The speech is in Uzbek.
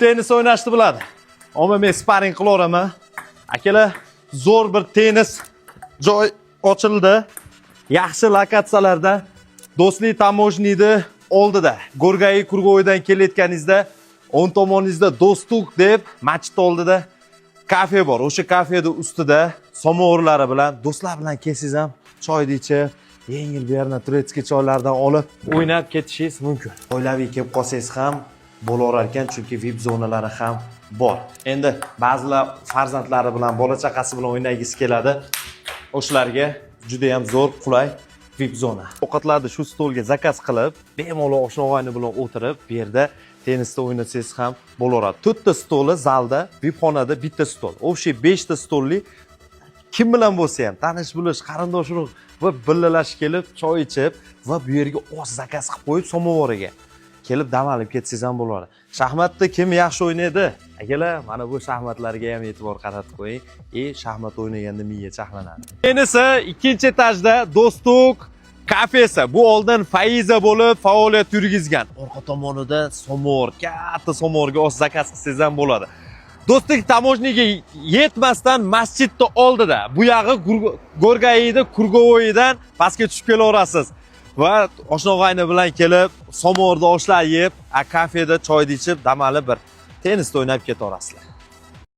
Tennis o'ynashni biladi? Ammo men sparing qilaveraman. Akalar, zo'r bir tennis joy ochildi. Yaxshi lokatsiyalarda, Do'stlik таможни ni oldida, ГорГАИ Круговой dan kelayotganingizda o'ng tomoningizda Do'stlik deb masjid oldida kafe bor. O'sha kafeda ustida samovarlari bilan do'stlar bilan kelsangiz ham choyni ichib, yengil bu yerdan турецкий choylardan olib o'ynab ketishingiz mumkin. Oilaviy kelib qolsangiz ham bo'laverar ekan, chunki VIP zonalari ham bor. Endi ba'zilar farzandlari bilan, bola chaqasi bilan o'ynagisi keladi. O'shalarga juda ham zo'r, qulay VIP zona. Ovqatlarni shu stolga zakaz qilib, bemalol oshna og'ayni bilan o'tirib, bu yerda tennisda o'ynasangiz ham bo'laveradi. To'rtta stoli zalda, VIP xonada bitta stol. Общий 5 ta stolli. Kim bilan bo'lsa ham, tanish bilish, qarindosh urug' va birgalashib kelib choy ichib va bu yerga osh zakaz qilib qo'yib, samovariga kelib dam olib ketsangiz ham bo'ladi. Shaxmatni kim yaxshi o'ynaydi, akalar, mana bu shaxmatlarga ham e'tibor qaratib qo'ying. И shaxmat o'ynaganda miya charxlanadi. Tenisi ikkinchi etajda, Do'stlik kafesi. Bu oldin Faiza bo'lib faoliyat yurgizgan. Orqa tomonida samovar, katta samovarga osh zakaz qilsangiz ham bo'ladi. Do'stlik таможни ga yetmasdan masjidni oldida. Bu yog'i ГорГАИ da Круговой dan pastga tushib kelaverasiz. Va oshna og'ayni bilan kelib, samovarda oshlar yeb, kafeda choyni ichib, dam olib, bir tennisda o'ynab ketaverasizlar.